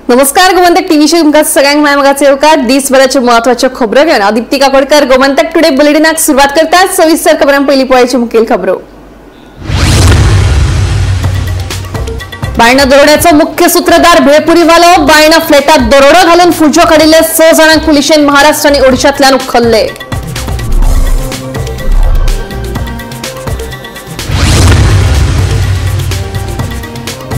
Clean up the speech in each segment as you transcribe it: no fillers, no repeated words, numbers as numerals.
नमस्कार, गोमंतक टीव्हीशी तुमकां सगळ्यांक माय मोगाचो येवकार. दिसभराच्यो महत्वाच्यो खबरो घेवन हांव दीप्ती काकोडकर गोमंतक टुडे बुलेटिनाक सुरवात करता. सविस्तर खबरां पयलीं पळोवपाच्यो मुखेल खबरो. बायणा दरोड्याचो मुख्य सूत्रधार भेळपुरीवालो बायणा फ्लॅटात दरोडो घालून फुजो काडिल्ले 6 जाणांक पुलिशेन महाराष्ट्र आनी ओडिशांतल्यान उखल्ले.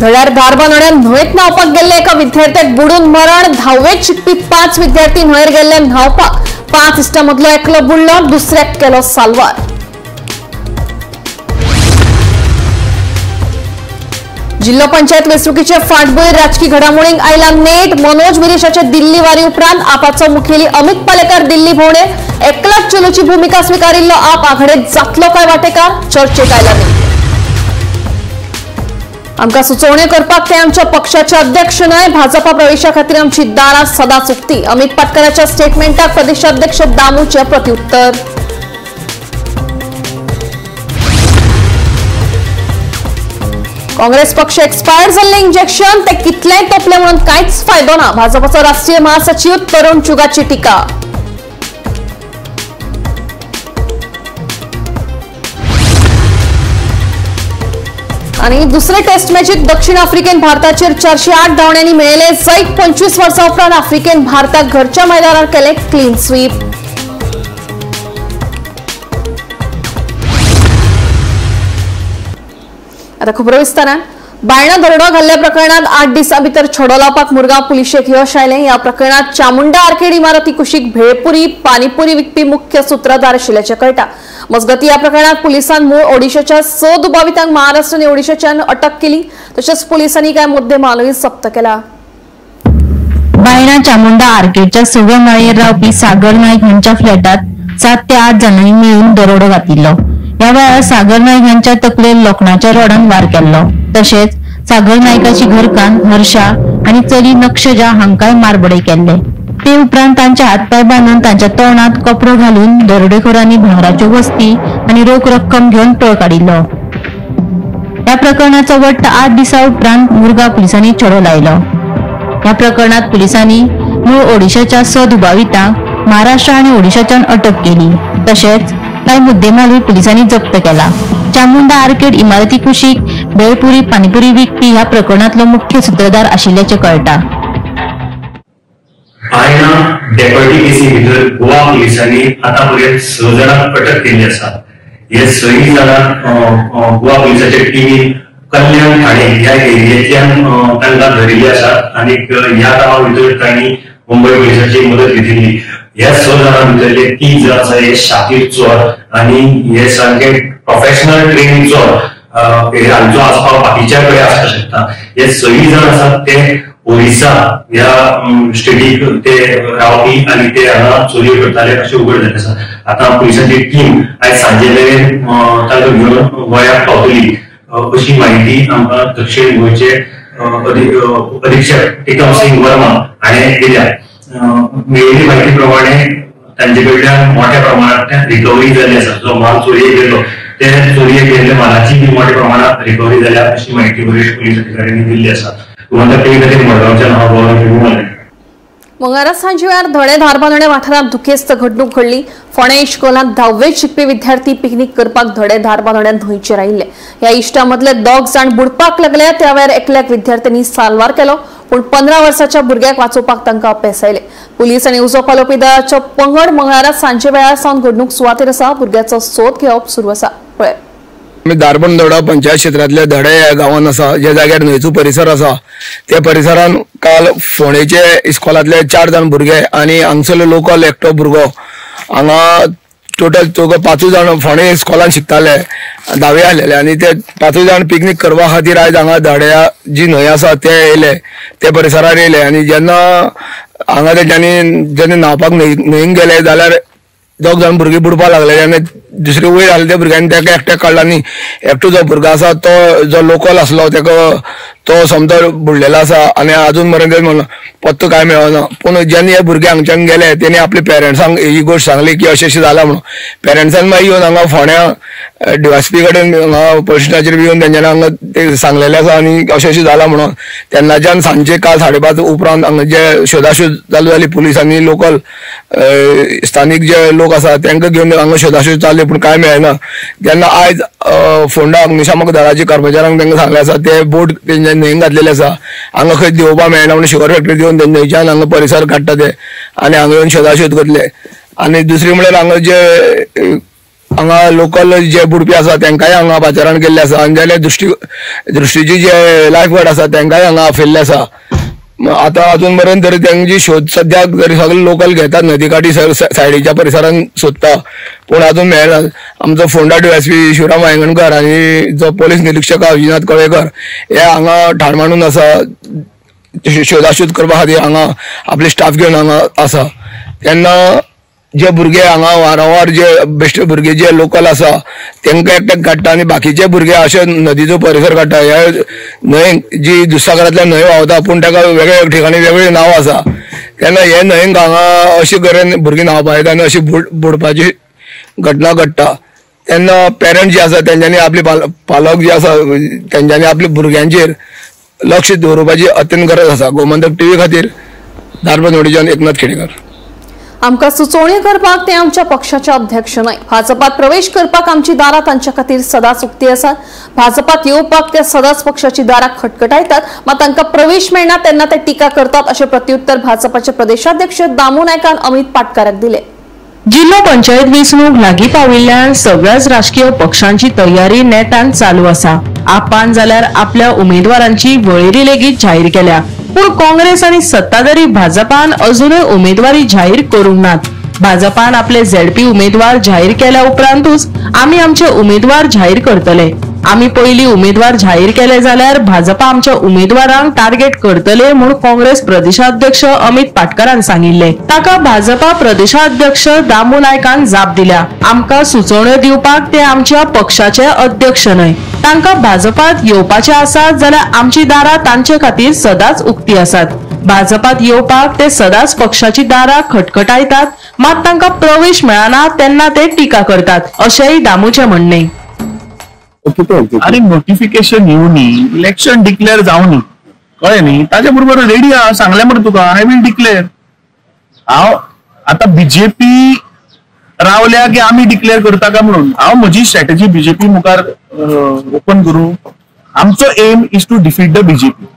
धड्यार धारबांदोड्यान न्हंयेत न्हांवपाक गेल्ले एका विद्यार्थ्याक बुडून मरण. धावेत शिकपी 5 विद्यार्थी न्हंयेर गेल्ले न्हांवपाक. 5 इश्टां मदलो एकलो बुडलो, दुसऱ्याक केलो साल्वार. जिल्हो पंचायत वेंचणुकीचे फाटभूंयेर राजकी घडामोडींक आयला नेट. मनोज मिरेशाचे दिल्ली वारी उपरांत आपाचो मुखेली अमित पालेकार दिल्ली भोंवडेर. एकलाच चलोची भूमिका स्विकारिल्लो आप आघाडेत जातलो काय वाटेकार चर्चेक आयला नेट. आमकां सुचोवण्यो करपाक ते आमच्या पक्षाचे अध्यक्ष न्हय, भाजपा प्रवेशा खातीर आमची दारां सदांच उक्ती. अमित पाटकराच्या स्टेटमेंटाक प्रदेशाध्यक्ष दामूचे प्रत्युत्तर. काँग्रेस पक्ष एक्सपायर जाल्लें इंजेक्शन ते कितलेंय तोपलें म्हणून कांयच फायदो ना. भाजपाचो राष्ट्रीय महासचिव तरुण चुगाची टिका. आणि दुसरे टेस्ट मॅचीत दक्षिण आफ्रिकेन भारताचेर 408 धांवड्यांनी मेळयले जैत. 25 वर्सां उपरांत आफ्रिकेन भारताक घरच्या मैदानार केले क्लीन स्वीप. आता खबरो विस्तारान. बायणा दरोडो घाल्ल्या प्रकरणात 8 दिसां भितर छडो लावपाक मुरगांव पुलिशेक यश आयलें. ह्या प्रकरणात चामुंडा आर्केड इमारती कुशीक भेळपुरी पानीपुरी विकपी मुख्य सूत्रधार आशिल्ल्याचें कळटा. मजगतीं ह्या प्रकरणात पुलिसांनी मूळ ओडिशाच्या 6 दुबावितांक महाराष्ट्र आनी ओडिशाच्यान अटक केली. तशेंच पुलिसांनी कांय मुद्देमालूय जप्त केला. बायणा चामुंडा आर्केडच्या 6व्या माळयेर रावपी सागर नायक हांच्या फ्लॅटात 7 ते 8 जाणांनी मेळून दरोडो घातिल्लो. ह्या वेळार सागर नायक हांच्या तकलेर लोखणाच्या रोडान वार केल्लो. तशेंच सागर नायकाची घरकान्न हर्षा आनी चली नक्षजा हांकांय मारबडय केल्ले. ते उपरांत तांच्या हातपाय बांदून तांच्या तोंडात कपडो घालून दरोडेखोरांनी भांगराच्यो वस्ती आनी रोख रक्कम घेवन पळ काडिल्लो. ह्या प्रकरणाचो वट्ट 8 दिसां उपरांत मुरगांव पुलिसांनी छडो लायलो. ह्या प्रकरणात पुलिसांनी मूळ ओडिशाच्या 6 दुबावितांक महाराष्ट्र आनी ओडिशाच्यान अटक केली. तशेंच कांय मुद्देमालूय पुलिसांनी जप्त केला. चामुंडा आर्केड इमारती कुशीक भेळपुरी पानीपुरी विकपी ह्या प्रकरणातलो मुख्य सूत्रधार आशिल्ल्याचें कळटा. बायणा डेकोयटी केसी भितर गोवा पुलिसांनी आतापर्यंत 6 जाणांक अटक केल्ली आसा. हे 6 जाणांक गोवा पुलिसाच्या टिमीन कल्याण ठाणे ह्या एरियेंतल्यान तांकां धरिल्ले आसात आनी ह्या कामा भितर तांणी मुंबय पुलिसांची मदत घेतिल्ली. ह्या 6 जाणां भितरले 3 जाण आसा हे शाकीर चोर आनी हे सारके प्रोफेशनल ट्रेन चोर हांचो आसपाव बाकीच्या कडेन आसपाक शकता. हे 6 जाण आसात ते ओरिसा ह्या स्टेटीक ते रावपी आनी ते हांगा चोरयो करताले अशें उगड जाल्लें आसा. आतां पुलिसांची टीम आयज सांजे मेरेन तांकां घेवन गोंयांत पावतली अशी म्हायती आमकां दक्षिण गोंयचे अधीक्षक टिकम सिंग वर्मा हाणें दिल्या. मेळिल्ली म्हायती प्रमाणे तांचे कडल्यान मोठ्या प्रमाणांत रिकवरी जाल्ली आसा. जो माल चोरयेक गेल्लो ते चोरयेक गेल्ल्या मालाची बी मोठ्या प्रमाणात रिकवरी जाल्या अशी म्हायती वरिश्ठ पुलीस अधिकाऱ्यांनी दिल्ली आसा. मंगळारा सांजे वेळार धडे धारबांदोडें वाठारांत दुखेस्त घडणूक घडली. फोंडें इश्कोलांत 10वेंत शिकपी विद्यार्थी पिकनीक करपाक धडे धारबांदोड्यां न्हंयचेर आयिल्ले. ह्या इश्टां मदले 2 जाण बुडपाक लागले. त्या वेळार एकल्याक विद्यार्थ्यांनी साल्वार केलो, पूण 15 वर्साच्या भुरग्याक वाचोवपाक तांकां अपेस आयलें. पुलीस आनी उजो पालोवपी दळाचो पंगड मंगळारा सांजे वेळार सावन घडणूक सुवातेर आसा. भुरग्याचो सोद घेवप सुरू आसा. पळय, आमी धारबांदोडा पंचायत क्षेत्रांतल्या धडे ह्या गांवांत आसा, ज्या जाग्यार न्हंयचो परिसर आसा त्या परिसरान काल फोंडेचे इस्कॉलांतले 4 जाण भुरगे आनी हांगसरलो लोकल एकटो भुरगो हांगा टोटल 5 जाण फोंडे इस्कॉलान शिकताले, 10वे आसलेले आनी ते 5 जाण पिकनीक करपा खातीर आयज हांगा धड्या जी न्हंय आसा ते येयले, ते परिसरार येयले आनी जेन्ना हांगा तेंच्यांनी जेन्ना न्हांवपाक न्हंयेन गेले जाल्यार 2 जाण भुरगीं बुडपाक लागले आनी दुसरे वयर आसले त्या भुरग्यांनी ताका एकट्याक काडला आनी एकटो जो भुरगो आसा तो जो लोकल आसलो ताका तो समतो बुडलेलो आसा आनी अजून मेरेन पत्तो कांय मेळना. पूण जेन्ना हे भुरगे हांगच्यान गेले तेणी आपल्या पेरंट्सांक ही गोश्ट सांगली की अशें अशें जालां म्हणून. पेरंट्सान मागीर येवन हांगा फोंड्या डीवायएसपी कडेन हांगा पोलीस स्टेशनाचेर येवन तेंच्यांनी हांगा ते सांगलेलें आसा आनी अशें अशें जालां म्हणून. तेन्नाच्यान सांजचे काल 5:30 उपरांत हांगा जे शोधाशोध चालू जाली पुलीस आनी लोकल स्थानीक जे लोक आसा तांकां घेवन हांगा शोधाशोध चालू, पूण कांय मेळना. तेन्ना आयज फोंडा अग्निशामक दळाचे कर्मचाऱ्यांक तांकां सांगलें आसा ते बोट तेंच्या न्हंयेन घातलेले आसा, हांगा खंय देंवपाक मेळना म्हणून शुगर फॅक्टरी देवन ते न्हंयच्यान हांगा परिसर काडटा ते आनी हांगा येवन शोधाशोध करतले. आनी दुसरी म्हणल्यार हांगा जे हांगा लोकल जे बुडपी आसा तांकांय हांगा पाचारण केल्लें आसा आनी जाल्यार दृश्टीचे जे लायफ गार्ड आसा तांकांय हांगा आपयल्ले आसा. आतां अजून मेरेन तरी तांची शोध सद्याक तरी सगळे लोकल घेतात नदी काठी सायडीच्या परिसरान सोदता, पूण अजून मेळना. आमचो फोंडा डीवायएसपी शिवराम वायंगणकर आनी जो पोलीस निरीक्षक अविनाथ कळेकर हे हांगा ठाण मांडून आसा, शोधाशोध करपा खातीर हांगा आपले स्टाफ घेवन हांगा आसा. तेन्ना जे भुरगे हांगा वारंवार जे बेश्टे भुरगे जे लोकल आसा तांकां एकट्याक काडटा आनी बाकीचे भुरगे अशे नदीचो परिसर काडटा. ह्या न्हंय जी दुधसागरांतल्यान न्हंय व्हांवता पूण ताका वेगवेगळ्या ठिकाणी वेगवेगळीं नांवां आसा, तेन्ना हे न्हंयेक हांगा अशे करून भुरगीं न्हांवपा येता आनी अशी बुडपाची घटना घडटा. तेन्ना पेरंट्स जे आसा तेंच्यांनी आपले पालक जे आसा तेंच्यांनी आपल्या भुरग्यांचेर लक्ष दवरपाची अत्यंत गरज आसा. गोमंतक टीव्ही खातीर धारबांदोडेच्यान एकनाथ खेडेकर. आमकां सुचोवणी करपाक ते आमच्या पक्षाचे अध्यक्ष न्हय. भाजपात प्रवेश करपाक आमची दारां तांच्या खातीर सदांच उक्ती आसात. भाजपात येवपाक ते सदांच पक्षाची दारां खटखटायतात, मात तांकां प्रवेश मेळना तेन्ना ते टिका करतात अशें प्रत्युत्तर भाजपाचे प्रदेशाध्यक्ष दामू नायकान अमित पाटकाराक दिले. जिल्हो पंचायत वेंचणूक लागीं पाविल्ल्यान सगळ्याच राजकीय पक्षांची तयारी नेटान चालू आसा. आपान जाल्यार आपल्या उमेदवारांची वळेरी लेगीत जाहीर केल्या, पूण काँग्रेस आनी सत्ताधारी भाजपान अजूनय उमेदवारी जाहीर करूंक नात. भाजपान आपले झेडपी उमेदवार जाहीर केल्या उपरांतूच आमी आमचे उमेदवार जाहीर करतले. आमी पयली उमेदवार जाहीर केले जाल्यार भाजपा आमच्या उमेदवारांक टार्गेट करतले म्हूण काँग्रेस प्रदेशाध्यक्ष अमित पाटकरान सांगिल्ले. ताका भाजपा प्रदेशाध्यक्ष दामू नायकान जाप दिल्या. आमकां सुचोवण्यो दिवपाक ते आमच्या पक्षाचे अध्यक्ष न्हय. तांकां भाजपात येवपाचे आसात जाल्यार आमची दारां तांचे खातीर सदांच उक्ती आसात. भाजपात येवपाक ते सदांच पक्षाची दारां खटखटायतात, मात तांकां प्रवेश मेळना तेन्ना ते टिका करतात अशेंय दामूचें म्हणणें. अरे नोटिफिकेशन येवनी, इलेक्शन डिक्लेअर जावनी, कळ्ळें न्ही, ताजे बरोबर रेडी आहा. सांगलें मरे तुका, I will declare. हांव आतां बीजेपी रावल्या की आमी डिक्लेअर करता काय म्हणून हांव म्हजी स्ट्रॅटेजी बीजेपी मुखार ओपन करूं. आमचो aim is to defeat the BJP.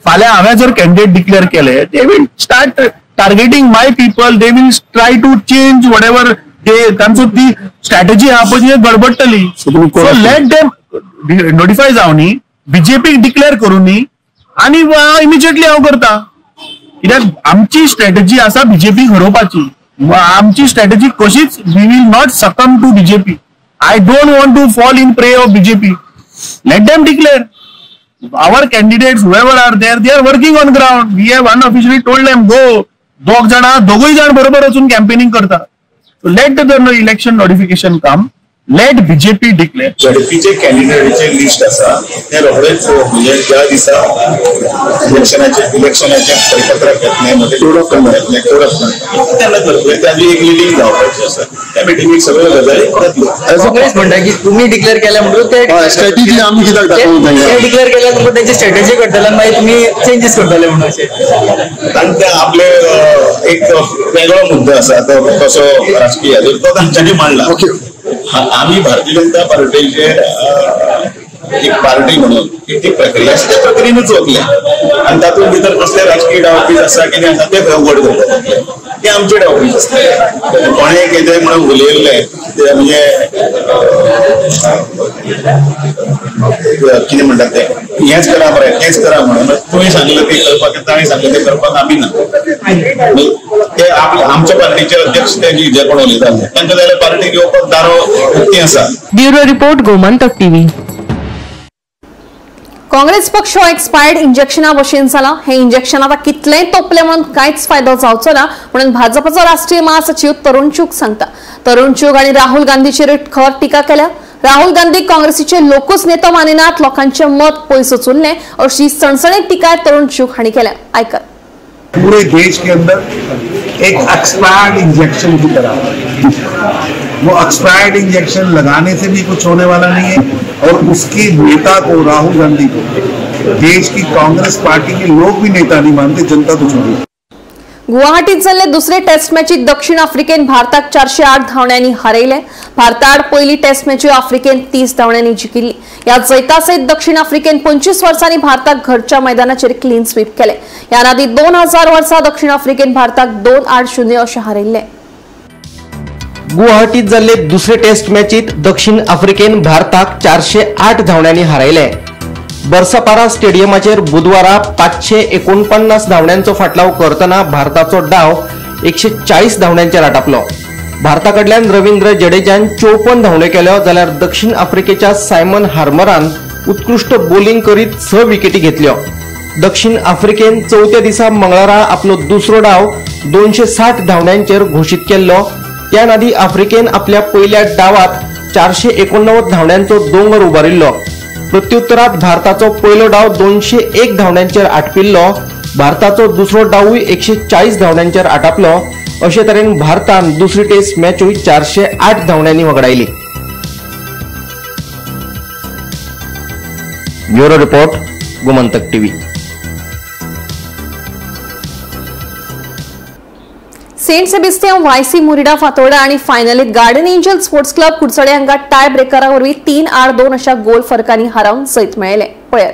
फाल्यां हांवें जर कॅन्डिडेट डिक्लेअर केले, they will start targeting my people, they will try to change whatever ते तांचो ती स्ट्रॅटेजी आहा पळय ती गडबडटली. सो let them notify जावनी, बीजेपी डिक्लेअर करूनी आनी इमिजिएटली हांव करता. कित्याक आमची स्ट्रॅटेजी आसा बीजेपी हरोवपाची. आमची स्ट्रॅटेजी कशीच, we will not succumb to BJP. I don't want to fall in prey of BJP. Let them declare. Our candidates whoever are there, they are working on ground. We have unofficially told them go. दोग जाणां दोगूय जाण बरोबर वचून campaigning करता. So let the election notification come, let BJP declare. झडपीचे कॅन्डिडेटाचे list आसा ते रोखडेच म्हणजे ज्या दिसा इलेक्शनाचे परिपत्रक येतलें, म्हणजे कोड ऑफ कंडक्ट येतलें, कोड ऑफ कंडक्ट तेन्ना करतले. ताजी एक मिटींग जावपाची आसा, त्या मिटिंगेक सगळ्यो गजाली जातल्यो. काँग्रेस म्हणटा की तुमी डिक्लेअर केल्या म्हणून ते स्ट्रॅटेजी आमी कित्याक दाखोवंक जाय, डिक्लेअर केल्या तुमकां तेंची स्ट्रॅटेजी करतले आनी मागीर तुमी चेंजीस करतले म्हणून अशें तांकां आपले एक वेगळो मुद्दो आसा तो कसो राजकीय तो तांच्यांनी मांडला. आमी भारतीय जनता पार्टीचे एक पार्टी म्हणून ती प्रक्रिया आसा त्या प्रक्रियेनूच वतले आनी तातूंत भितर कसले राजकीय डावपीच आसा कितें आसा ते उघड करता, ते आमचे डावपीच आसतले. कोणें कितें म्हणून उलयल्लें ते म्हणजे कितें म्हणटात ते हेंच करा मरे तेंच करा म्हणून तुवें सांगलें तें करपाक, ताणें सांगलें तें करपाक आमी ना. ते आमच्या पार्टीचे अध्यक्ष ते जे कोण उलयतात तांकां जाल्यार पार्टी घेवपाक दारो उक्ती आसा. Bureau report, Gomantak TV. Congress पक्ष एक्सपायर्ड इंजेक्शना भशेन जाला. हे इंजेक्शन आतां कितलेंय तोपलें म्हणून कांयच फायदो जावचो ना म्हणून भाजपाचो राष्ट्रीय महासचिव तरुण चूग सांगता. तरुण चूग आनी राहुल गांधीचेर खर टिका केल्या. राहुल गांधी काँग्रेसीचे लोकच नेतो मानिनात, लोकांचे मत पयस उचललें अशी सणसणीत टीका तरुण चूग हांणी केल्या. आयकत. पूरे देश के अंदर एक एक्सपायर्ड इंजेक्शन की तरह, वो एक्सपायर्ड इंजेक्शन लगाने से भी कुछ होने वाला नहीं है और उसके नेता को, राहुल गांधी को, देश की कांग्रेस पार्टी के लोग भी नेता नहीं मानते, जनता तो छोड़िए. गुवाहाटीत जाल्ले दुसरे टेस्ट मॅचीत दक्षिण आफ्रिकेन भारताक 408 धांवड्यांनी हारयले. भारताआड पयली टेस्ट मॅची आफ्रिकेन 30 धांवड्यांनी जिखिल्ली. ह्या जैता सयत दक्षिण आफ्रिकेन 25 वर्सांनी भारताक घरच्या मैदानाचेर क्लीन स्वीप केले. ह्या आदीं 2000 वर्सा दक्षिण आफ्रिकेन भारताक 2-0 अशें हारयल्ले. गुवाहाटीत जाल्ले दुसरे टेस्ट मॅचीत दक्षिण आफ्रिकेन भारताक 408 धांवड्यांनी हारयले. बरसापारा स्टेडियमाचेर बुधवारा 549 धांवड्यांचो फाटलाव करतना भारताचो डाव 140 धांवड्यांचेर आटापलो. भारता कडल्यान रवींद्र जडेजान 54 धांवड्यो केल्यो जाल्यार दक्षिण आफ्रिकेच्या सायमन हार्मरान उत्कृश्ट बोलिंग करीत 6 विकेटी घेतल्यो. दक्षिण आफ्रिकेन चवथ्या दिसा मंगळारा आपलो दुसरो डाव 260 धांवड्यांचेर घोशीत केल्लो. त्या आदी आफ्रिकेन आपल्या पयल्या डावात 489 धांवड्यांचो दोंगर उबारिल्लो. प्रत्युत्तरात भारताचो पयलो डाव 201 धांवड्यांचेर आटपिल्लो. भारताचो दुसरो डावूय 140 धांवड्यांचेर आटापलो. अशे तरेन भारतान दुसरी taste मॅचूय 408 धांवड्यांनी वगडायली. Bureau report, Gomantak TV. Saint Sebastian YC Murida Fatorda आणि फायनलीत Guardian Angel Sports Club Curchorem हांकां टाय ब्रेकरा वरवीं 3-2 अशा गोल फरकांनी हारोवन जैत मेळयलें. पळयात.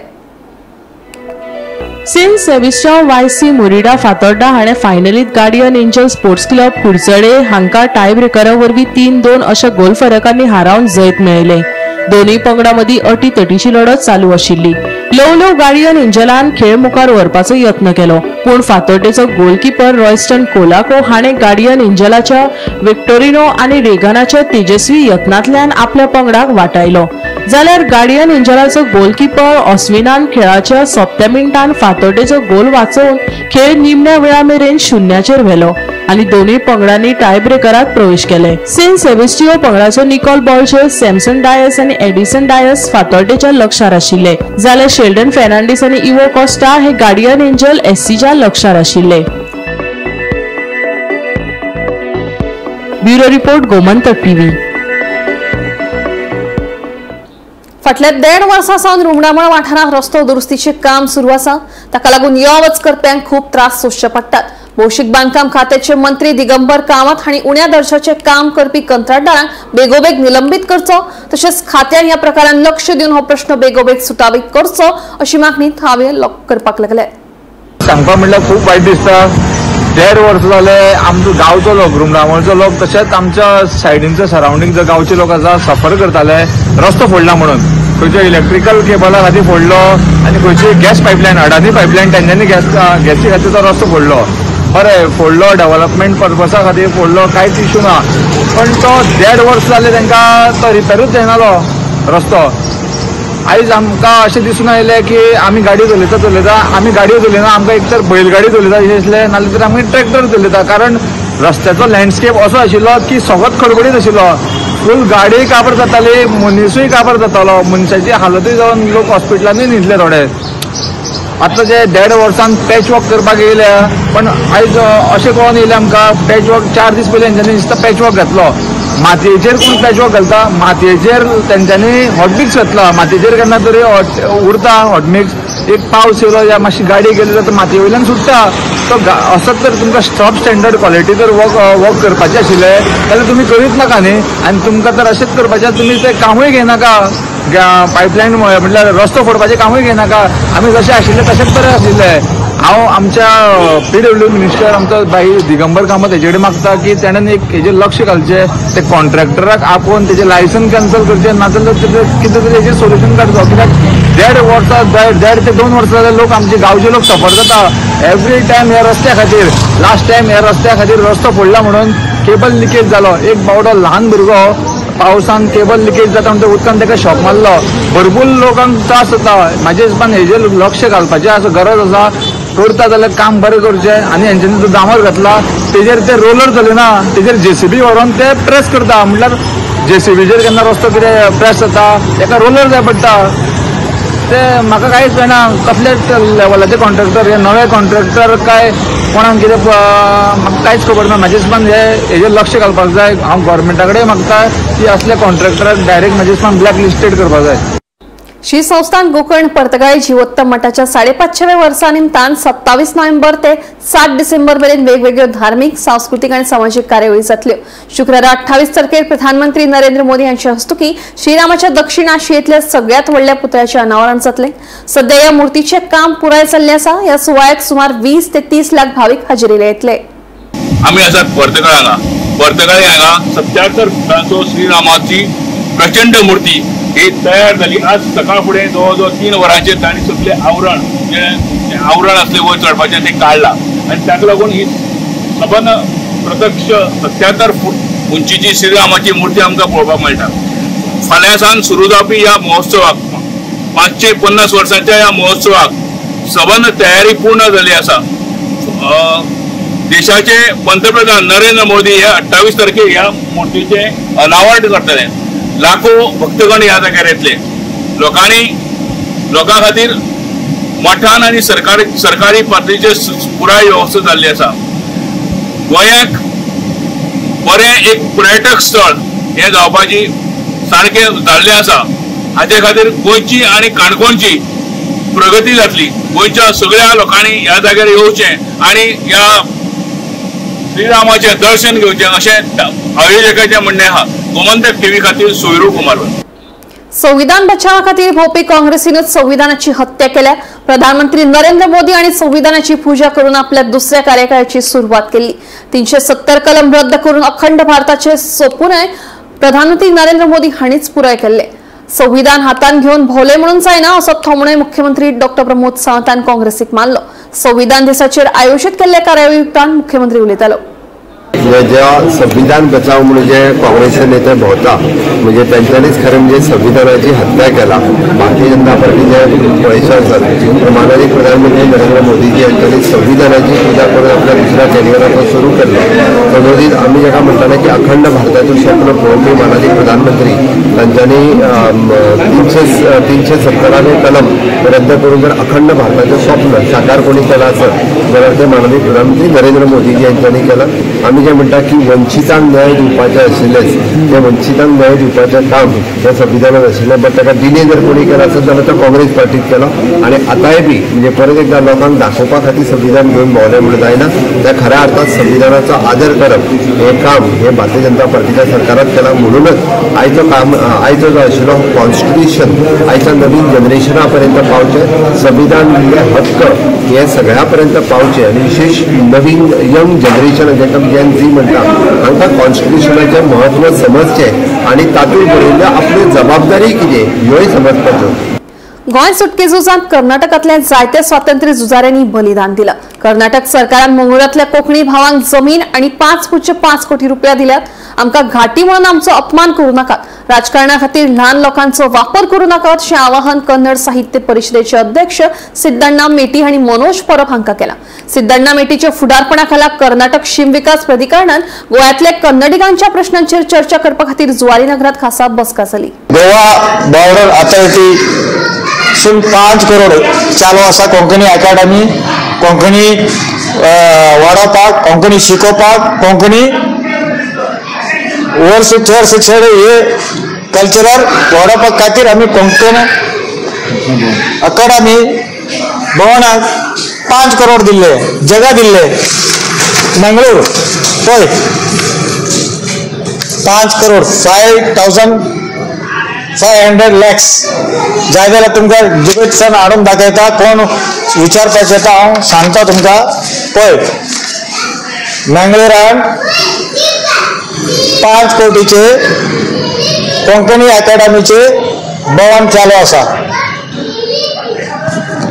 सेंट सेबेस्टियन वायसी मुरिडा फातोर्डा हाणें फायनलीत Guardian Angel Sports Club Curchorem हांकां टाय ब्रेकरा वरवीं 3-2 अशा गोल फरकांनी हारोवन जैत मेळयलें. दोनूय पंगडां मदीं अटीतटीची लढत चालू आशिल्ली. ल्हव ल्हव गार्डियन एंजलान खेळ मुखार व्हरपाचो यत्न केलो, पूण फातोर्डेचो गोलकीपर रॉयस्टन कोलाको हाणें गार्डियन एंजलाच्या विक्टोरिनो आनी रेगानाच्या तेजस्वी यत्नांतल्यान आपल्या पंगडाक वाटायलो. जाल्यार गार्डियन एंजलाचो गोलकीपर ऑस्विनान खेळाच्या सोंपत्या मिनटान फातोर्डेचो गोल वाचोवन खेळ निमण्या वेळा मेरेन 0 व्हेलो आनी दोनूय पंगडांनी टाय ब्रेकरात प्रवेश केले. सेंट सेबेस्टियो पंगडाचो निकोल बॉल्शे, सॅमसन डायस आनी एडिसन डायस फातोर्डेच्या लक्षार आशिल्ले, जाल्यार शेल्डन फेर्नांडीस आनी इवो कॉस्टा हे गार्डियन एंजल एससीच्या लक्षार आशिल्ले. Bureau report, Gomantak TV. फाटल्या 1.5 वर्सां सावन रुमडामळ वाठारांत रस्तो दुरुस्तीचें काम सुरू आसा. ताका लागून यो वच करप्यांक खूब त्रास सोंसचे पडटात. भौशीक बांदकाम खात्याचे मंत्री दिगंबर कामत हांणी उण्या दर्जाचें काम करपी कंत्राटदारांक बेगोबेग निलंबीत करचो, तशेंच खात्यान ह्या प्रकारान लक्ष दिवन हो प्रश्न बेगोबेग सुटावीत करचो अशी मागणी थावे लोक करपाक लागले. सांगपा म्हणल्यार खूब वायट दिसता. 1.5 वर्स जाले आमचो गांवचो लोक, रुमडामळचो लोक, तशेंच आमच्या सायडींचो सरावंडींगचो गांवचे लोक आसा सफर करताले. रस्तो फोडला म्हणून खंयच्या इलेक्ट्रिकल केबला खातीर फोडलो आनी खंयची गॅस पायपलायन, अडानी पायपलायन तेंच्यांनी गॅसी खातीर तो रस्तो फोडलो. बरें फोडलो, डेवलपमेंट पर्पसा खातीर फोडलो, कांयच इशू ना, पण तो 1.5 वर्स जाले तांकां तो रिपेरूच जायनालो रस्तो. आयज आमकां अशें दिसून आयलें की आमी गाडी चलयता चलयता आमी गाडयो चलयना, आमकां एक तर बैलगाडी चलयता अशें दिसलें, नाल्यार तर आमी ट्रॅक्टर चलयता. कारण रस्त्याचो लँडस्केप असो आशिल्लो की सगळोच खडबडीत आशिल्लो. फूल गाडी काबर जाताली, मनिसूय काबर जातालो, मनशाची हालतूय जावन लोक हॉस्पिटलांनी न्हिदले थोडे. आतां जे 1.5 वर्सान पॅच वर्क करपाक येयल्या, पण आयज अशें कळोन येयलें आमकां पॅच वर्क 4 दीस पयलीं तेंच्यांनी दिसता पॅच वर्क घातलो. मातयेचेर कोण पॅच वर्क घालता? मातयेचेर तेंच्यांनी हॉटमिक्स घातला. मातयेचेर केन्ना तरी उरता हॉटमिक्स, एक पावस येयलो या मातशी गाडी गेली जाल्यार मातये वयल्यान सुट्टा. तो असत तर तुमकां सब स्टँडर्ड क्वॉलिटी जर वर्क करपाचें आशिल्लें जाल्यार तुमी करीत नाका न्ही. आनी तुमकां तर अशेंच करपाचें, तुमी तें कामूय घेयनाका, पायपलायन म्हटल्यार रस्तो फोडपाचें कामूय घेयनाका. आमी जशें आशिल्लें तशेंच बरें आशिल्लें. हांव आमच्या पीडब्ल्यू मिनिस्टर आमचो भाई दिगंबर कामत हेजे कडेन मागता की तेणें एक हेजेर लक्ष घालचें, ते कॉन्ट्रॅक्टराक आपोवन तेजें लायसन कॅन्सल करचें, नाजाल्यार कितें तरी हेजेर सोल्युशन काडचो. कित्याक 1.5 वर्सां, 1.5 ते 2 वर्सां जाल्यार लोक, आमचे गांवचे लोक सफर जाता एवरी टायम ह्या रस्त्या खातीर. लास्ट टायम ह्या रस्त्या खातीर रस्तो फोडला म्हणून केबल लिकेज जालो. एक बावडो ल्हान भुरगो पावसान केबल लिकेज जाता म्हणटा उदकान ताका शॉक मारलो. भरपूर लोकांक त्रास जाता. म्हाज्या हिसपान हेजेर लक्ष घालपाचें आसा, गरज आसा. करता जाल्यार काम बरें करचें. आनी हेंच्यांनी जो डांबर घातला तेजेर ते रोलर चलयना, तेजेर जेसीबी व्हरोन ते प्रेस करता. म्हटल्यार जेसीबीचेर केन्ना रस्तो कितें प्रेस जाता तेका रोलर जाय पडटा. ते म्हाका कांयच कळना कसले लेवलाचे कॉन्ट्रॅक्टर, हे नवे कॉन्ट्रॅक्टर काय कोणाक कितें म्हाका कांयच खबर ना. म्हाजे हिसपान हे हेजेर लक्ष घालपाक जाय. हांव गव्हर्मेंटा कडेन मागता की असले कॉन्ट्रॅक्टराक डायरेक्ट म्हाजे हिसपान ब्लॅक लिस्टेड करपाक जाय. श्री संस्थान गोकर्ण पर्तगाळी जीवोत्तम मठाच्या 550व्या वर्सा निमतान 27 नोव्हेंबर ते 7 डिसेंबर मेरेन वेगवेगळ्यो धार्मिक, सांस्कृतिक आणि सामाजिक कार्यावळी जातल्यो. शुक्रारा 28 तारखेर प्रधानमंत्री नरेंद्र मोदी हांच्या हस्तुकी श्रीरामाच्या दक्षिण आशियेंतल्या सगळ्यात व्हडल्या पुतळ्याचे अनावरण जातले. सध्या या मूर्तीचे काम पुराय जाल्लें आसा. ह्या सुवाळ्याक सुमार 20 ते 30 लाख भाविक हाजेरीला येतले. आमी आसात पर्तगाळ हांगा. पर्तगाळी हांगा 77 फुटांचो श्रीरामाची प्रचंड मूर्ती ही तयार जाली. आज सकाळ फुडें जवळ जवळ 3 वरांचेर तांणी सगळें आवरण जें आवरण आसलें वयर चडपाचें तें काडलां आनी ताका लागून ही सबंद प्रत्यक्ष 77 फूट उंचीची श्रीरामाची मूर्ती आमकां पळोवपाक मेळटा. फाल्यां सावन सुरू जावपी ह्या महोत्सवाक 550 वर्सांच्या ह्या महोत्सवाक सबंद तयारी पूर्ण जाल्ली आसा. देशाचे पंतप्रधान नरेंद्र मोदी हे 28 तारखेर ह्या मूर्तीचें अनावरण करतले. लाखो भक्तगण ह्या जाग्यार येतले. लोकांनी लोकां खातीर मठान आनी सरकारी पातळीचेर पुराय वेवस्था जाल्ली आसा. गोंयाक बरें एक पर्यटक स्थळ हें जावपाची सारकें जाल्लें आसा. हाचे खातीर गोंयची आनी काणकोणची प्रगती जातली. गोंयच्या सगळ्या लोकांनी ह्या जाग्यार येवचें आनी ह्या श्रीरामाचें दर्शन घेवचें अशें आयोजकाचें म्हणणें आसा. गोमंतक टीव्ही खातीर सोयरू कुमार. संविधान बचावा खातीर भोवपी काँग्रेसीनच संविधानाची हत्या केल्या. प्रधानमंत्री नरेंद्र मोदी आणि संविधानाची पूजा करून आपल्या दुसऱ्या कार्यकाळाची सुरुवात केली. 370 कलम रद्द करून अखंड भारताचे सोपूनय प्रधानमंत्री नरेंद्र मोदी हांणीच पुराय केल्ले. संविधान हातान घेवन भोवले म्हणून जायना असो थोमणोय मुख्यमंत्री डॉक्टर प्रमोद सावंतान काँग्रेसीक मारलो. संविधान दिसाचेर आयोजित केल्ल्या कार्यावळी उपरांत मुख्यमंत्री उलयतालो. जेव्हा संविधान बचाव म्हणून जे काँग्रेसचे नेते भोवता म्हणजे त्यांच्यानीच खरें म्हणजे संविधानाची हत्या केला. भारतीय जनता पार्टीचे पयशे आसात. माननीय प्रधानमंत्री नरेंद्र मोदीजी यांच्यानी संविधानाची पूजा करून आपल्या दुसऱ्या कॅरियराचो सुरू केल्लो. तदोदीत आमी जेका म्हणटाले की अखंड भारताचो स्वप्न पळोवपी माननीय प्रधानमंत्री तांच्यांनी 370 कलम रद्द करून जर अखंड भारताचें स्वप्न साकार कोणी केलां आसत जाल्यार ते माननीय प्रधानमंत्री नरेंद्र मोदीजी यांच्यानी केलां. आमी जे म्हणटा की वंचितांक न्याय दिवपाचें आशिल्लेंच तें वंचितांक न्याय दिवपाचें काम ह्या संविधानात आशिल्लें. बट ताका डिले जर कोणी केला आसत जाल्यार तो काँग्रेस पार्टीक केलो. आनी आतांय बी म्हणजे परत एकदा लोकांक दाखोवपा खातीर संविधान घेवन भोंवलें म्हणून जायना. त्या खऱ्या अर्थात संविधानाचो आदर करप हें काम हें भारतीय जनता पार्टीच्या सरकारान केलां. म्हणूनच आयचो काम आयचो जो आशिल्लो कॉन्स्टिट्युशन आयच्या नवीन जनरेशना पर्यंत पावचें, संविधान दिल्ले हक्क हे सगळ्या पर्यंत पावचे आनी विशेष नवीन यंग जनरेशन जेका जेन झी म्हणटा हांकां कॉन्स्टिट्युशनाचें म्हत्व समजचें आनी तातूंत बरयल्ल्या आपली जबाबदारी कितें ह्योय समजपाच्यो. गोंय सुटके झुजांत कर्नाटकांतल्या जायत्या स्वातंत्र्य झुजाऱ्यांनी बलिदान दिलं. कर्नाटक सरकारान मंगळूरांतल्या कोंकणी भावांक जमीन आणि 5.5 कोटी रुपया दिल्यात. आमकां घाटी म्हणून आमचो अपमान करू नाकात, राजकारणा खातीर ल्हान लोकांचो वापर करू नाकात अशें आवाहन कन्नड साहित्य परिषदेचे अध्यक्ष सिद्दण्णा मेटी हांणी मनोज परब हांकां केलां. सिद्दण्णा मेटीच्या फुडारपणा खाला कर्नाटक शीम विकास प्राधिकरणान गोव्यांतल्या कन्नडिगांच्या प्रश्नांचेर चर्चा करपा खातीर जुवारी नगरात खासा बसका जाली. गोवा बॉर्डर अथॉरिटी सून 5 करोड चालू आसा कोंकणी अकादमी, कोंकणी वाडोवपाक, कोंकणी शिकोवपाक, कोंकणी वर्स चड चड हे कल्चरल वाडोवपा खातीर आमी कोंकण अकादमी भवनाक 5 करोड दिल्ले, जगा दिल्ले मंगळूर पळय 5 करोड 5,500 लॅक्स जाय जाल्यार तुमकां जुगत सन हाडून दाखयता. कोण विचारपाचें येता हांव सांगता तुमकां. पळय मंगळुरान 5 कोटीचे कोंकणी अकादमीचे भवन चालू आसा.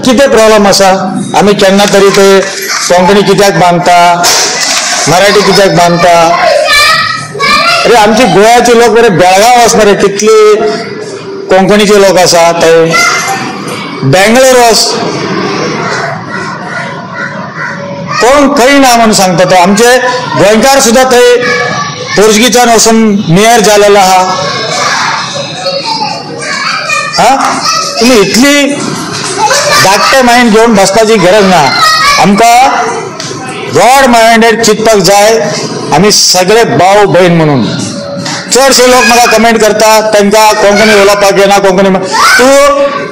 कितें प्रॉब्लम आसा? आमी केन्ना तरी ते कोंकणी कित्याक बांदता, मराठी कित्याक बांदता? अरे आमची गोव्याचे लोक बरे बेळगांव वच मरे, कितले कोंकणीचे लोक आसा थंय, बेंगलोर वच, कोण खंय ना म्हणून सांगता तो. आमचे गोंयकार सुद्दां थंय पोर्चुगीजान वचून मेयर जालेलो आहा. हा, तुमी इतली धाकटे मायंड घेवन बसपाची गरज ना. आमकां ब्रॉड मायंडेड चिंतपाक जाय. आमी सगळे भाव भयण म्हणून. चडशे लोक म्हाका कमेंट करता तांकां कोंकणी उलोवपाक येना, कोंकणी. तूं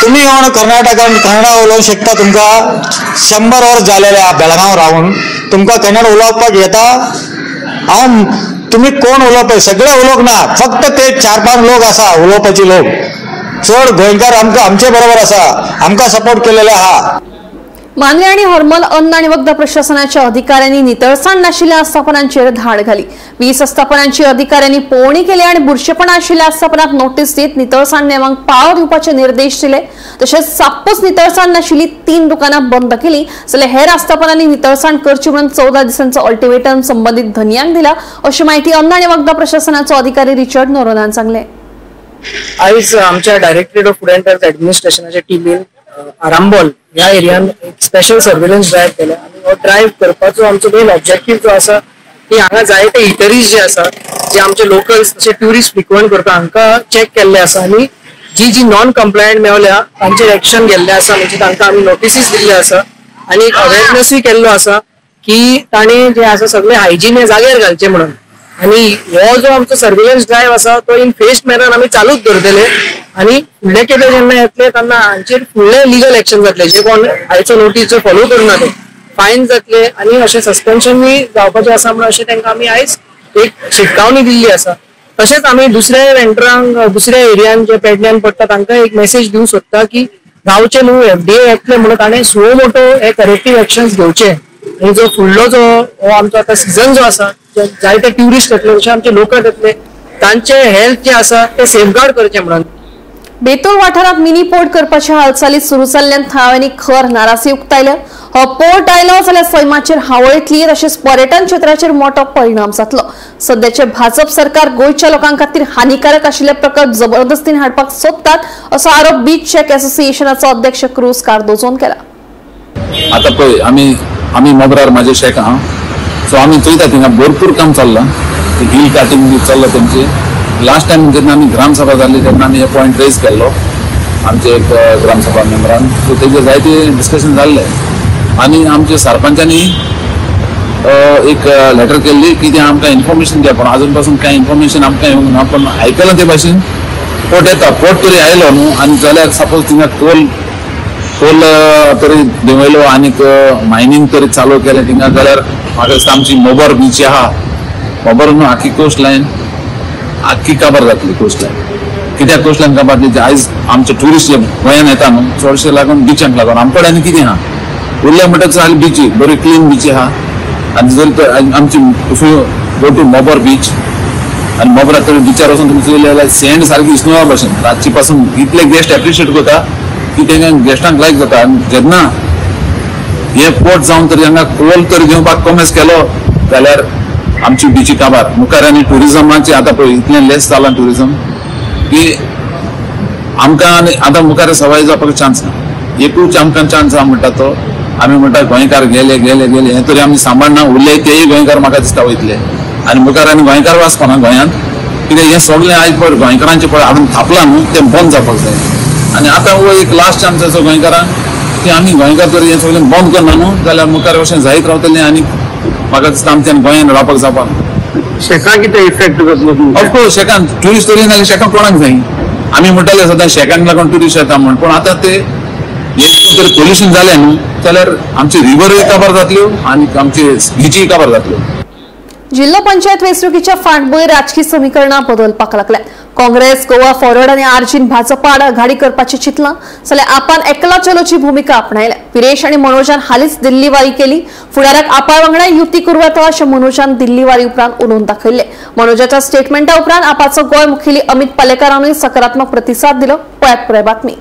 तुमी येवन कर्नाटकान कन्नडा उलोवंक शकता. तुमकां 100 वर्स जालेले बेळगांव रावन तुमकां कन्नड उलोवपाक येता. हांव तुमी कोण उलोवपा सगळे उलोवंक ना, फक्त ते 4-5 लोक आसा उलोवपाचे लोक. चड गोंयकार आमकां आमचे बरोबर आसा, आमकां सपोर्ट केलेले आहा. मानवे आणि हरमल अन्न आणि वखद प्रशासनाच्या अधिकाऱ्यांनी नितळसाण नाशिल्ल्या आस्थापनांचेर धाड घाली. 20 आस्थापनांची अधिकाऱ्यांनी पळोवणी केली आणि बुरशेपणा आशिल्ल्या आस्थापनांक नोटीस दीत नितळसाण नेमांक पाळो दिवपाचे निर्देश दिले. तशेंच साप्पच नितळसाण नाशिल्ली 3 दुकानां बंद केली जाल्यार हेर आस्थापनांनी नितळसाण करची म्हणून 14 दिसांचो अल्टिमेटम संबंधित धनयांक दिला, अशी माहिती अन्न आणि वखद प्रशासनाचो अधिकारी रिचर्ड नोरोनान सांगले. आयज आमच्या directorate of food and drugs ऍडमिनिस्ट्रेशनाच्या टिमीन आरांबोल ह्या एरियान एक स्पेशल सर्वेलन्स ड्रायव्ह केल्या आनी हो ड्रायव्ह करपाचो आमचो मेन ऑब्जेक्टीव जो आसा की हांगा जायते इटरीज जे आसा, जे आमचे लोकल्स तशे ट्युरिस्ट फ्रिक्वंट करता, हांकां चॅक केल्ले आसा आनी जी जी नॉन कंप्लायंट मेवल्या तांचेर एक्शन गेल्ले आसा. म्हणजे तांकां आमी नोटिसीस दिल्ले आसा आनी एक अवेरनसूय केल्लो आसा की तांणी जे आसा सगळे हायजीन हे जाग्यार घालचे म्हणून. आनी हो जो आमचो सर्वेलन्स ड्रायव्ह आसा तो इन फेस्ट मॅनर आमी चालूच दवरतले आनी फुडले खेपे जेन्ना येतले तेन्ना हांचेर फुडले लिगल एक्शन जातले. जे कोण आयचो नोटीस जो फॉलो करुना ते फायन जातले आनी अशें सस्पेन्शनूय जावपाचें आसा म्हणून अशें तांकां आमी आयज एक शिटकावणी दिल्ली आसा. तशेंच आमी दुसऱ्या वेंडरांक दुसऱ्या एरियान जे पेडण्यान पडटा तांकां एक मेसेज दिवंक सोदता की गांवचे न्हू एफडीए येतले म्हणून ताणें सुओ मोटो हे करेक्टीव एक्शन्स घेवचे आनी जो फुडलो जो हो आमचो आतां सिजन जो आसा, जायते ट्युरिस्ट येतले तशें आमचे लोकल येतले, तांचे हेल्थ जे आसा ते सेफगार्ड करचे म्हणून. बेतूल वाठारात मिनी पोर्ट करपाच्या हालचाली सुरू जाल्ल्यान थळाव्यांनी खर नाराजी उक्तायल्या. हो पोर्ट आयलो जाल्यार सैमाचेर हावळ येतली तशेंच पर्यटन क्षेत्राचेर मोठो परिणाम जातलो. सध्याचे भाजप सरकार गोंयच्या लोकां खातीर हानिकारक आशिल्ले प्रकल्प जबरदस्तीन हाडपाक सोदतात असो आरोप बीच शॅक असोसिएशनाचो अध्यक्ष क्रूज कार्दोजोन केला. आता पळय आमी आमी मोगरार म्हाजे शॅक आहा, सो आमी चोयता थिंगा भरपूर काम चल्लां, हिल कटिंग बी चल्लां तेमची. लास्ट टायम जेन्ना आमी ग्रामसभा जाल्ली तेन्ना आमी हे पॉयंट रेज केल्लो आमचे एक ग्रामसभा मेंबरान, सो तेजे जायते डिस्कशन जाल्ले आनी आमचे सरपंचांनी एक लेटर केल्ली की ते आमकां इन्फॉर्मेशन दिया, पूण आजून पासून कांय इन्फॉर्मेशन आमकां येवंक ना. पूण आयकलां ते भाशेन पोर्ट येता, पोर्ट तरी आयलो न्हू आनी जाल्यार सपोज थिंगा कोल कोल तरी देंवयलो आनीक मायनींग तरी चालू केलें थिंगा जाल्यार म्हाका दिसता आमची मोबर बीच आहा, मोबर न्हू आखी कोस्ट लायन आख्खी काबार जातली. कोस्ट लायन कित्याक कोस्ट लायन काबार जातली? आयज आमचे ट्युरिस्ट जे गोंयान येता न्हू चडशे लागून बिचांक लागून आमकडे आनी कितें आहा उरल्या म्हणटकच जाली बिची बरी क्लीन बिची आहा. आनी जर आमची if you go to Mobor beach आनी मोबरा तर बिचार वचून तुमी चोयले जाल्यार सँड सारकी स्नोवा भशेन रातची पासून इतले गेस्ट एप्रिशिएट करता की तेंकां गेस्टांक लायक जाता. आनी जेन्ना हे पोर्ट जावन तरी हांगा कोल तरी घेवपाक कॉमेस केलो जाल्यार आमची बिची काबार मुखार. आनी ट्युरिजमाची आतां पळय इतलें लेस जालां ट्युरिजम की आमकां आनी आतां मुखार सवाय जावपाक चान्स ना, एकूच आमकां चान्स आहा म्हणटा तो आमी म्हणटा गोंयकार गेले गेले गेले हें तरी आमी सांबाळना, उरले तेय गोंयकार म्हाका दिसता वयतले आनी मुखार आनी गोंयकार वाचपाना गोंयांत कित्याक हें सगळें आयज पळय गोंयकारांचें पळय हाडून थापलां न्हू तें बंद जावपाक जाय. आनी आतां हो एक लास्ट चान्स आसा गोंयकारांक की आमी गोंयकार तरी हें सगळें बंद करना न्हू जाल्यार मुखार अशें जायत रावतलें आनी म्हाका दिसता आमच्यान गोंयान रावपाक जावपाक. शेकां कितें इफेक्ट जातलो? ऑफकोर्स शेकान ट्युरिस्ट तरी नाल्यार शेकां कोणाक जाय? आमी म्हणटाले सदां शेकांक लागून ट्युरिस्ट येता म्हण, पूण आतां ते जर पोल्युशन जालें न्हू जाल्यार आमची रिवरूय काबार जातल्यो आनी आमची बिचीय काबार जातल्यो. जिल्हो पंचायत वेंचणुकीच्या फाटभूंयेर राजकी समीकरणां बदलपाक लागल्यात. काँग्रेस, गोवा फॉरवर्ड आनी आरजीन भाजपा आड आघाडी करपाचें चिंतलां जाल्यार आपान एकला चलोची भुमिका आपणायल्या. विरेश आनी मनोजान हालींच दिल्ली वारी केली. फुडाराक आपा वांगडा युती करूं येता अशें मनोजान दिल्ली वारी उपरांत उलोवन दाखयल्लें. मनोजाच्या स्टेटमेंटा उपरांत आपाचो गोंय मुखेली अमित पालेकारानूय सकारात्मक प्रतिसाद दिलो. पळयात पुराय बातमी.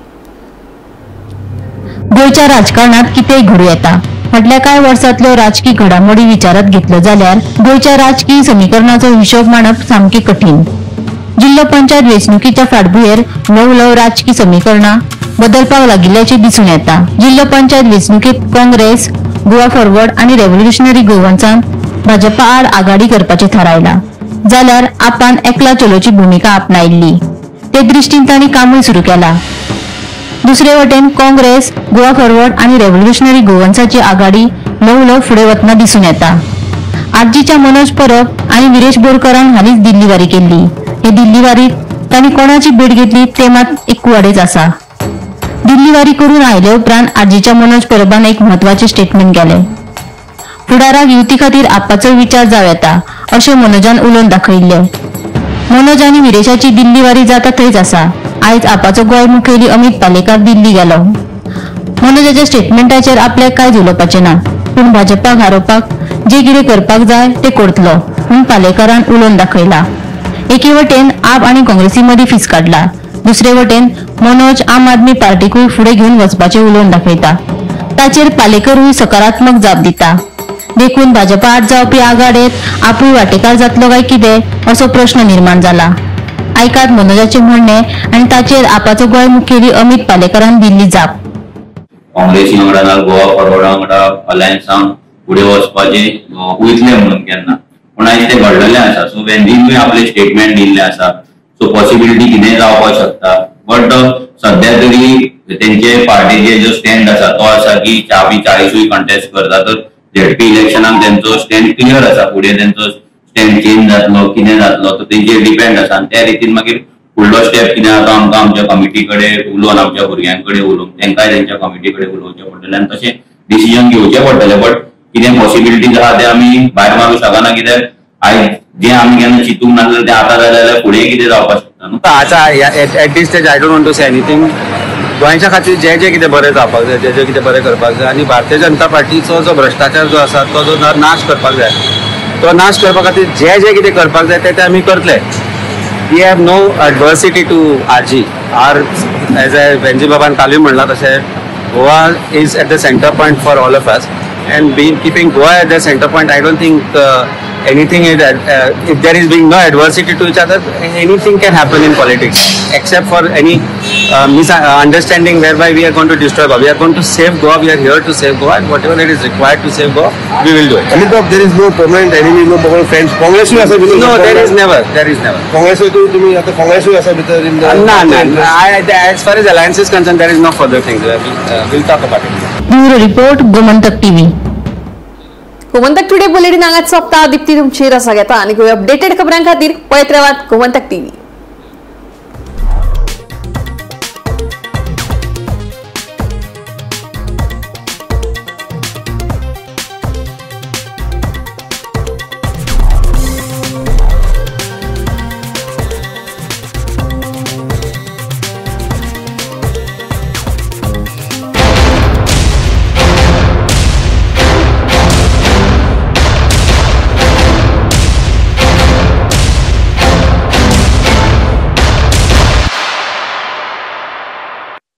गोंयच्या राजकारणात कितेंय घडूं येता. फाटल्या कांय वर्सांतल्यो राजकी घडामोडी विचारात घेतल्यो जाल्यार गोंयच्या राजकी समीकरणाचो हिशोब मांडप सामकें कठीण. जिल्हो पंचायत वेंचणुकीच्या फाटभुंयेर ल्हव ल्हव राजकी समीकरणां बदलपाक लागिल्ल्याचें दिसून येता. जिल्हो पंचायत वेंचणुकेंत काँग्रेस, गोवा फॉरवर्ड आनी रेव्होल्युशनरी गोवन्सान भाजपा आड आघाडी करपाचें थारायला, जाल्यार आपान एकला चलोची भुमिका आपणायिल्ली. ते दृश्टीन तांणी कामूय सुरू केला. दुसरे वटेन काँग्रेस, गोवा फॉरवर्ड आनी रेव्होल्युशनरी गोवन्साची आघाडी ल्हव ल्हव फुडें वतना दिसून येता. आरजीच्या मनोज परब आनी विरेश बोरकरान हालींच दिल्ली वारी केल्ली. हे दिल्ली वारीत तांणी कोणाची भेट घेतली ते मात एक कुवाडेच आसा. दिल्ली वारी करून आयले उपरांत आरजीच्या मनोज परबान एक म्हत्वाचें स्टेटमेंट केलें. फुडाराक युती खातीर आपाचो विचार जावं येता अशें मनोजान उलोवन दाखयिल्लें. मनोज आनी विरेशाची दिल्ली वारी जाता थंयच आसा. आयज आपाचो गोंय मुखेली अमित पालेकार दिल्ली गेलो. मनोजाच्या स्टेटमेंटाचेर आपल्याक कांयच उलोवपाचें ना, पूण भाजपाक हारोवपाक जे कितें करपाक जाय ते करतलो म्हूण पालेकारान उलोवन दाखयला. एके वटेन आप आनी काँग्रेसी मदीं फीस काडला, दुसरे वटेन मनोज आम आदमी पार्टीकूय फुडें घेवन वचपाचें उलोवन दाखयता. ताचेर पालेकरूय सकारात्मक जाप दिता. देखून भाजपा आड जावपी आघाडेत आपूय वांटेकार जातलो काय कितें असो प्रश्न निर्माण जाला. आयकात मनोजाचें म्हणणें आनी ताचेर आपाचो गोंय मुखेली अमित पालेकरान दिल्ली जाप. काँग्रेसी वांगडा ना गोवा फॉरवर्डा वांगडा अलायन्सान फुडें वचपाचें वयतले म्हणून केन्ना, पूण आयज तें घडलेलें आसा. सो वेंजीनूय आपलें स्टेटमेंट दिल्लें आसा. सो पॉसिबिलिटी कितेंय जावपाक शकता, बट सद्या तरी तेंचे पार्टीचे जो स्टँड आसा तो आसा की आमी 40 कंटेस्ट करता, तर झेडपी इलेक्शनाक तेंचो स्टँड क्लियर आसा. फुडें तेंचो स्टँड चेंज जातलो कितें जातलो तो तेंचेर डिपेंड आसा. आनी त्या रितीन मागीर फुडलो स्टेप कितें आसा तो आमकां आमच्या कमिटी कडेन उलोवन, आमच्या भुरग्यां कडेन उलोवन, तेंकांय तेंच्या कमिटी कडेन उलोवचें पडटलें आनी तशें डिसिजन घेवचें पडटलें. बट कितें पॉसिबिलिटीज आहा ते आमी भायर मारूंक शकना, कित्याक आयज जें आमी केन्ना चिंतूंक नासलें तें आतां जालें जाल्यार फुडें कितें जावपाक शकता न्हू. आतां at this stage I don't want to say anything. गोंयच्या खातीर जें जें कितें बरें जावपाक जाय, जें जें कितें बरें करपाक जाय आनी भारतीय जनता पार्टीचो जो भ्रश्टाचार जो आसा तो जो नाश करपाक जाय, तो नाश करपा खातीर जें जें कितें करपाक जाय तें तें आमी करतले. We have no adversity to RG. Our as a Venzy बाबान कालूय म्हणलां तशें Goa is at the centre point for all of us and being keeping Goa at the centre point, I don't think anything is if there is being no adversity to each other, anything can happen in politics except for any misunderstanding whereby we are going to destroy Goa. We are going to save Goa. We are here to save Goa, and whatever it is required to save Goa, we will do it. Amit, there is no permanent enemy, no permanent friends. Congress will also no, there is never. There is never. Congress will तुम्ही आता Congress will also भितर in the no, no. As far as alliance is concerned, there is no further things. We'll talk about it. Bureau report, Gomantak TV. Gomantak today bulletin हांगाच सोंपता. दीप्ती तुमची रजा घेता आनी updated खबरां खातीर पळयत रावात गोमंतक टीव्ही.